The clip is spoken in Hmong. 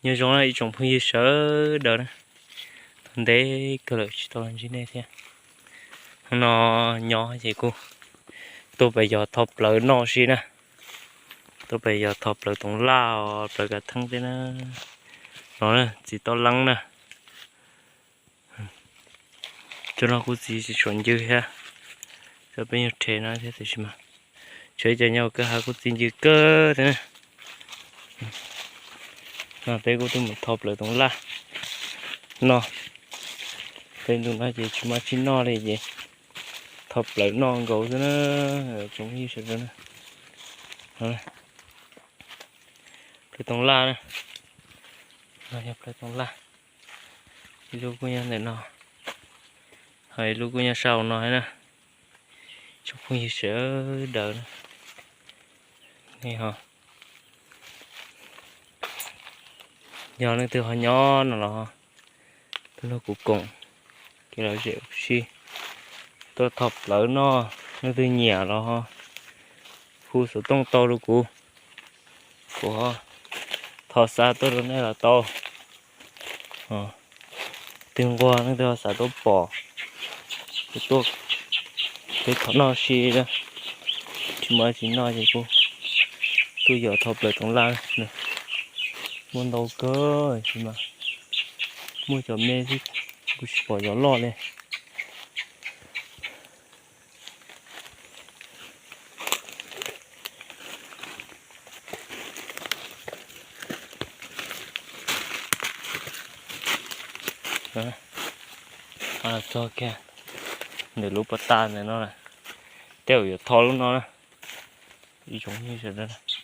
Nyob zoo na ib tsoom phooj ywg sawv daws na, tau ntev kawg lawm tsis tau los ntsib nej thiab. Hnub no nyob ces kuj tuaj pem yog tho plawv noj si na, tuaj pem yog tho plawv toov laj os, plawv kav theeb thiab na. No na txiv toj leeb na. Cov no kuj txiv tsis tshua ncw thiab, cov peb nyuag rhe no thiab tiam sis mas tshuav ib co nyob kwj ha kuj txiv ncw kawg thiab na. No peb kuj tuaj mus tho plawv toov laj noj. Peb ntu no ces tsis muaj tsi noj li ces tho plawv noj nkaus xwb na. Tsoom phooj ywg sawv daws na, plawv toov laj na, no yog plawv toov laj. Ib lub kuj nyob ntawm no, ho ib lub kuj nyob sab hauv no thiab na. Tsoom phooj ywg sawv daws na, nej ho yog leej twg ho nyob no los tuaj nrog kuv koom kev lom zem ua si, tuaj tho plawv noj. Leej twg nyiam los ho hu xov tooj tau rau kuv, kuv ho tho xa tuaj rau nej los tau. Twg nquag leej twg ho xav tuaj pom, kuv tuaj peb thov noj si, tsis muaj tsi noj ces kuj tuaj yog tho plawv toov laj. Muaj ntau kawg sis mas muaj cov me xwb, kuv tsis pom cov loj li. Txog kiag ntawm lub pas tas ntawm no, tej zaum yuav tho lub no na. Ib tsoom phooj ywg sawv daws,